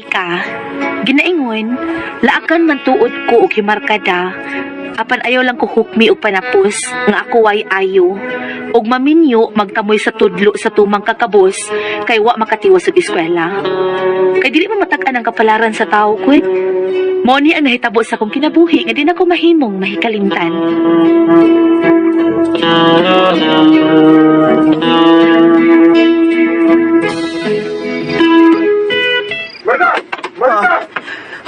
Ka, ginaingon, laakan man tuod ko og himarkada, apan ayaw lang ko hukmi og panapos nga ako way ayo. Og maminyo magtamoy sa tudlo sa tumang kakabos kay wa makatiwas og eskwela. Kay dili man matag-an ang kapalaran sa tawo kwet. Mao ni ang nahitabo sa akong kinabuhi nga di na ko mahimong mahikalimtan.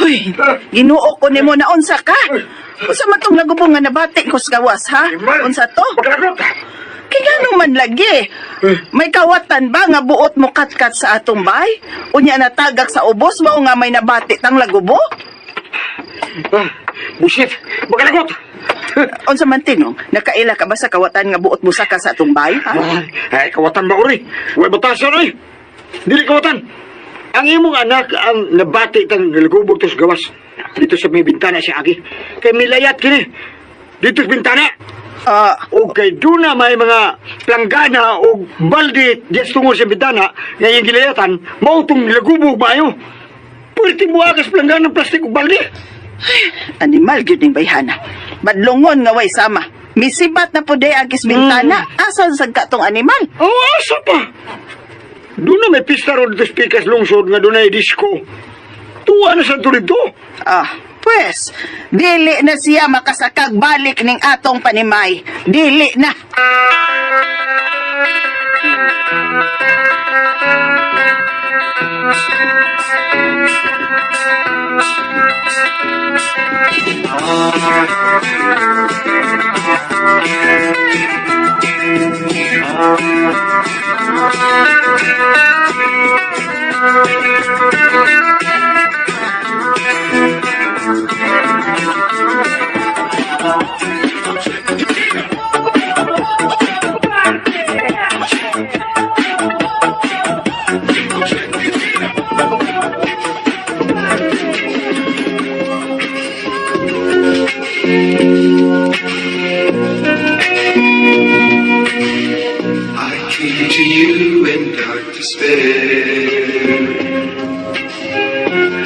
Hoy, Ginoo ko nimo na unsa ka? Unsa man tong lagubong nga nabati ko sa gawas, ha? Unsa to? Kay ngano man lagi? May kawatan ba nga buot mo katkat sa atong bay? Unya natagak sa ubos mao nga may nabati tang lagubo? Busit! Magalagot! Unsa man tinong? Nakaila ka ba sa kawatan nga buot mo saka sa atong bay, ha? Ay, kawatan ba uri? Huwag batasan uri! Dili kawatan! Ang imong anak ang nabati tang nalagubog to sa gawas. Dito sa may bintana siya agi. Kay milayat kini. Dito sa bintana. Ah, O kay doon na may mga planggana o balde diyan tungod sa bintana nga iyang gilayatan, mao tong nilagubog maayo. Pwede mo agas planggana ng plastic o balde. Animal gyud ning bayhana. Badlongon nga way sama. Misibat na pud ang bintana. Asan sad ka tong animal? Oh, asa pa? Doon na may pista ro dito sa Pikas Lungsod nga doon ay disco. Tuwa na sa dito. Ah, pues, dili na siya makasakag balik ning atong panimay. Dili na. I came to you in dark despair.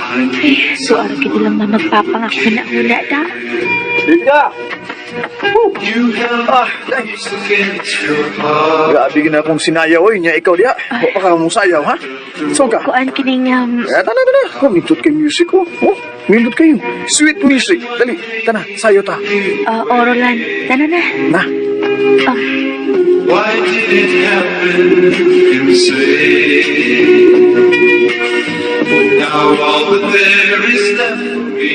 I Ay, so araw kita lang na magpapangakuna-huna da. Linda! You held Ah, my face against your heart. Grabe gina akong sinayaw oy nya ikaw diha. Wa pa ka mong sayaw ha? So ka. Kuan kining Eh, tana tana. Oh, nindot kay music oh. Oh, nindot kayo. Sweet music. Dali, tana, sayo ta. Orolan. Tana na. Na. Ah, Why did it happen? Who can say? Now all that there is left for me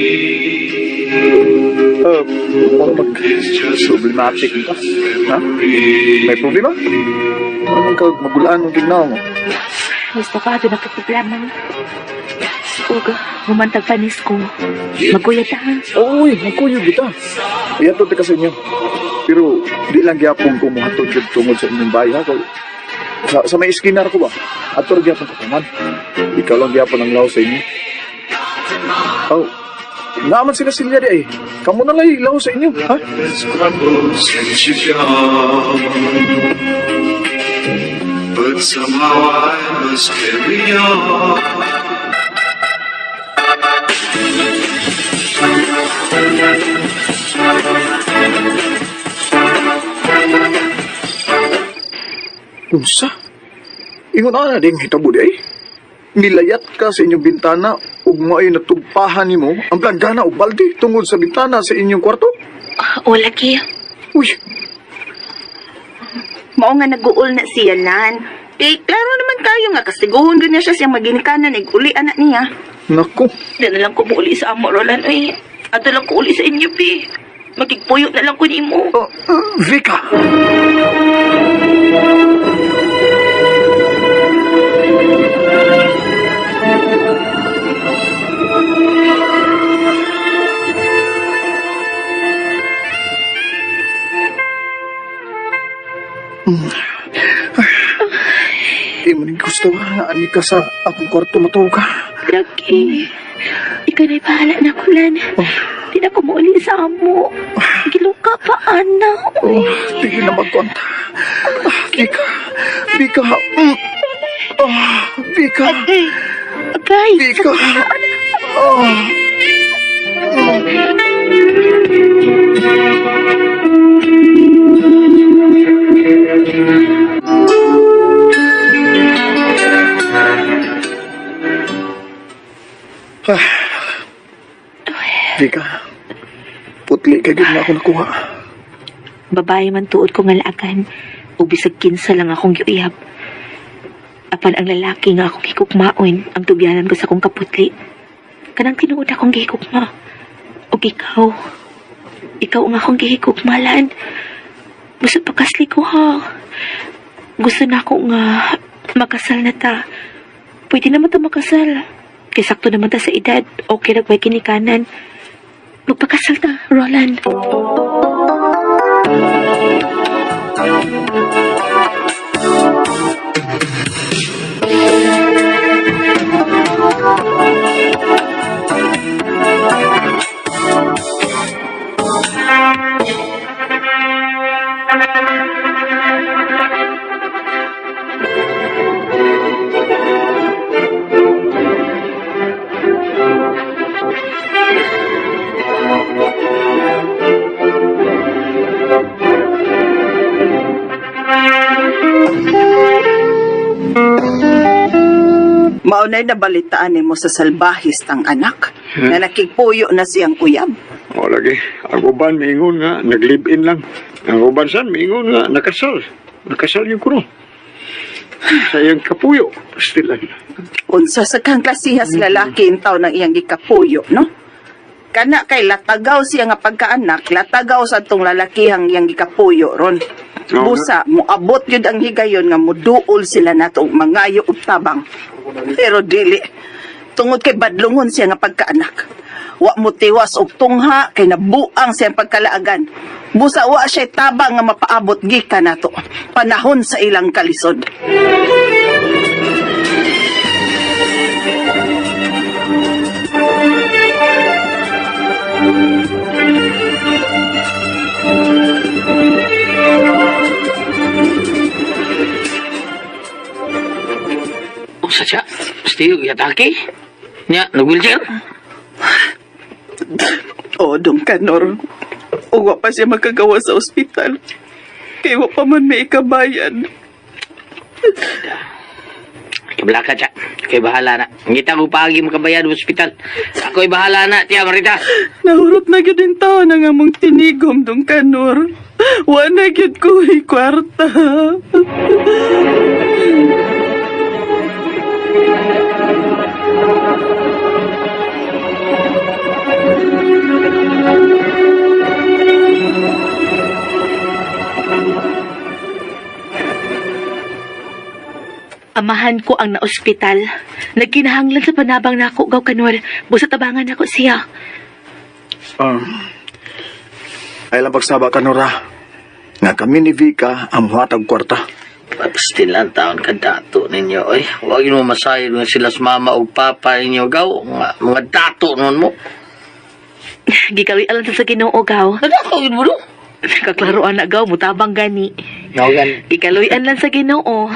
Mag is just a problematic ka. Ha? memory. May problema? Ano man ka magulaan mong tignaw mo? Gusto ka, doon ako problema. Uga, humantag panis ko. Magkuya ta. Uy, magkuyog kita. Iyato ka sa inyo. Pero di lang gyapon ko mohatod gyud tungod sa inyong bahay ha. Kay, sa may iskinar ko ba? Ato ra gyapon ko kuman. Ikaw lang gyapon ang law sa inyo. Oh, naaman sila silya di ay. Kamo na lang law sa inyo, ha? Has crumbled since you've gone. But somehow I must carry on. Unsa? Ingon ana ding hitabo di ay. Nilayat ka sa inyong bintana ug mao'y natugpahan nimo ang planggana og balde tungod sa bintana sa inyong kwarto. Ah, o, lagi. Uy, Mao nga naguol na siya lan. Eh, klaro naman kayo nga kastiguhon gyud na siya siyang maginikanan ig uli anak niya. naku. Di na lang ko muuli sa amo, Roland. Ay, ato lang ko uli sa inyo, pi. Magigpuyo na lang ko nimo. Oh, Vika. Di mo ning gusto nga ani ka sa akong kwarto matuog ka. Lagi. Ikaw na'y bahala na ko, Lan. Di na ko muuli sa amo. Giluka pa, ana. Oh, tigil na magkwanta. Ah, Vika, Vika. Ah, Vika. Agay! Vika. Oh. Ah. Vika, putli kay gid na ako nakuha. Babae man tuod ko nga laagan, ug bisag kinsa lang akong giuyab. Apan ang lalaki nga akong hikukmaon ang tubyanan ko sa akong kaputli. Kanang tinuod akong gihikukma. Ug ikaw, ikaw ang akong gihikukmalan. Gusto pakasli ko ha. Gusto na ako nga makasal na ta. Pwede naman ta makasal. Kay sakto naman ta sa edad. Okay na ko'y kinikanan. Magpakasal ta, Roland. Maunay na balitaan nimo sa salbahis tang anak nga nakigpuyo na siyang uyab. O lagi, ang uban miingon nga, nag-live-in lang. Ang uban san, miingon nga, nakasal. Nakasal yung kuno. Sa iyang kapuyo. Still lang. Unsa sa kang klasihas lalaki intaw ng iyang gikapuyo, no? Kana kay latagaw siya nga pagkaanak, latagaw sa tong lalakihang iyang gikapuyo ron. Oo. Busa, moabot yun ang higayon nga muduol sila nato og mangayo og tabang. Pero dili, tungod kay badlungon siya nga pagkaanak. Wa mo tiwas og tungha kay nabuang siyang pagkalaagan. Busa wa siya tabang nga mapaabot gikan nato. Panahon sa ilang kalisod. Unsa siya? Steve, yatake? Nya, nag-wheelchair? Oo, Dong Kanor. Uwa pa siya makagawa sa ospital. Kay wa pa man may ikabayan. Kiblaka siya. Kay bahala na. Ngita ko paagi makabayad sa ospital. Ako'y bahala na, tiya Marita. Nahurot na gyud ang taon ang among tinigom, Dong Kanor. Wa na gyud ko kwarta. Amahan ko ang naospital. Nagkinahanglan sa panabang nako gaw kanor. Busa tabangan nako siya. Ay lang pagsaba ka, Nora. Nga kami ni Vika ang muhatag kwarta. Still ang taon ka dato ninyo. Ay, huwag mo masayod nga sila sa mama o papa ninyo. Gaw, mga, mga dato nun mo. Gikawi alam sa Ginoo gaw. Nadako yun mo no? Kaklaro anak gaw mutabang gani. Nawagan. Ikaluyan lang sa Ginoo.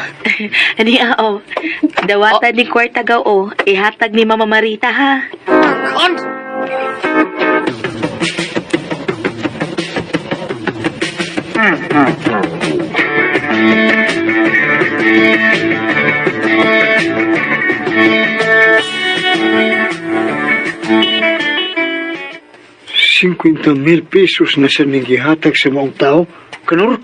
Ani ao. Dawatan ni kwarta gaw o. Ihatag ni Mama Marita ha. Kon! $50,000 pesos na siya ning gihatag sa maong tao. Kanor,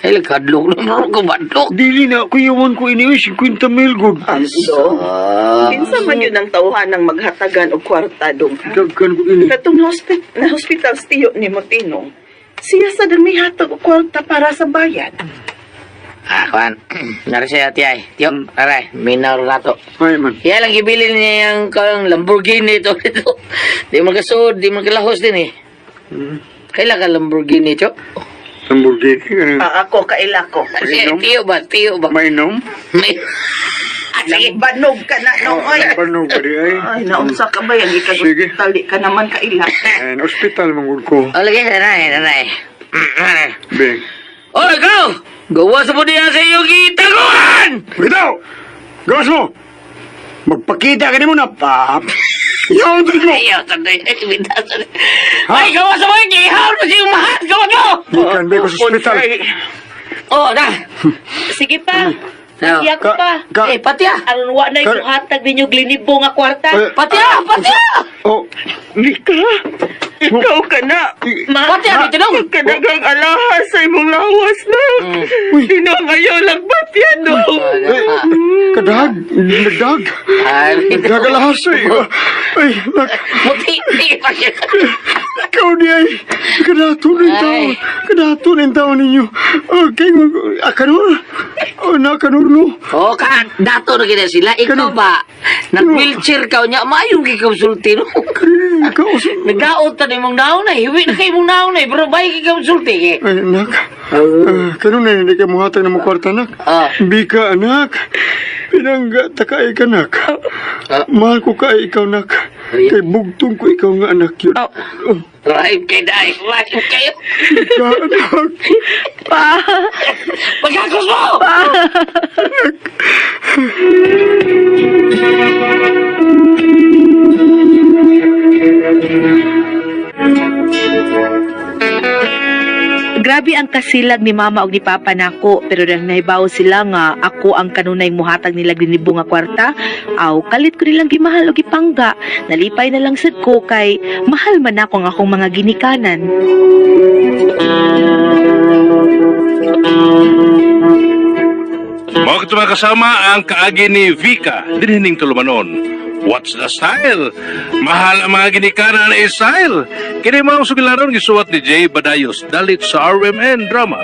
Ay, nagkadlok na mo ko badlok. dili na ako yawan ko ini, oy, 50,000 gud. Ando, Ah, kinsa man yun ang tawhan ng maghatagan og kwarta, Dong? Daghan ko ini. Katong na hospital tiyo ni Motinong, siya sa may hatag og kwarta para sa bayad. ah kuan. Nara siya, tiyay. Tiyo, aray, minaw na to. Ay man. Kaya lang gibilin niya yung kang Lamborghini ito ito. Di magkasuod, di magkalahos din eh. Kailan ka Lamborghini, Chok? Lamborghini. Ano? Ah, ako, kaila ko. Sige, tiyo ba? Tiyo ba? Mainom? May... Ah, sige. Banog ka na, no, ay. Banog ba di ay? Ay, naunsa ka ba yan? Sige. Ikagutali ka naman kaila. Ay, na ospital mangud ko. Oh, lagi, nanay, nanay. Nanay. Bing. Oh, ikaw! Gawa sa mo niya sa iyong gitaguan! Bitaw! Gawas mo! Magpakita ka nimo na pap. Yaw mo. Ayaw, tanday. Ay, gawa sa mga gihaw na siyang mahal. Gawa ko! Gikan ba ko sa ospital? Oh, na. Sige pa. Now, Patiya ko pa. Ka, Eh, patiya. Aron wa na Ka- ibuhatag ninyo glinibo nga kwarta. Eh, Patiya, patiya. oh, Mika, ikaw ka na. Ma, Patiya, dito nung. Kadagang alahas sa imong lawas na. Tinong ayaw lang batyan, no? eh, kadag, nagdag. Ay, Nagdag alahas eh. Ay, nak, Muti, pa siya. ikaw di ay. Kadato ng tao. Ay. Kadato ng tao ninyo. Okay, akanor. Oh, na kanor no. Oh, ka, dato na kita sila. Ikaw Kano? ba? Nag-wheelchair ka niya. Maayong kay sulti, no? Ikaw, Nagdaot ta ni mong naon na. Hiwi na kay mong naon na. Pero bay kay sulti, eh. Ay, anak. Kanun na hindi ka muhatag na mo kwarta, anak. Ah. Bika, anak. Pinangga, takaay ka, anak. Ah. Mahal ko ka, ikaw, anak. Ay. Kay bugtong ko ikaw nga, anak yun. Oh. Oh, Rahim kay dai. Rahim kayo. Bika, anak. Pa. Pagkakos mo! Grabe ang kasilag ni mama og ni papa nako pero dahil nahibaw sila nga ako ang kanunay muhatag nila ginibo nga kwarta, aw kalit ko nilang gimahal og gipangga. Nalipay na lang sad ko kay mahal man ako ang akong mga ginikanan. Mao kato mga kasama ang kaagi ni Vika dinhining tulumanon. What's the style? Mahal ang mga ginikanan na style. Kini mao ang sugilaron gisuwat ni Jay Badayos dalit sa RMN Drama.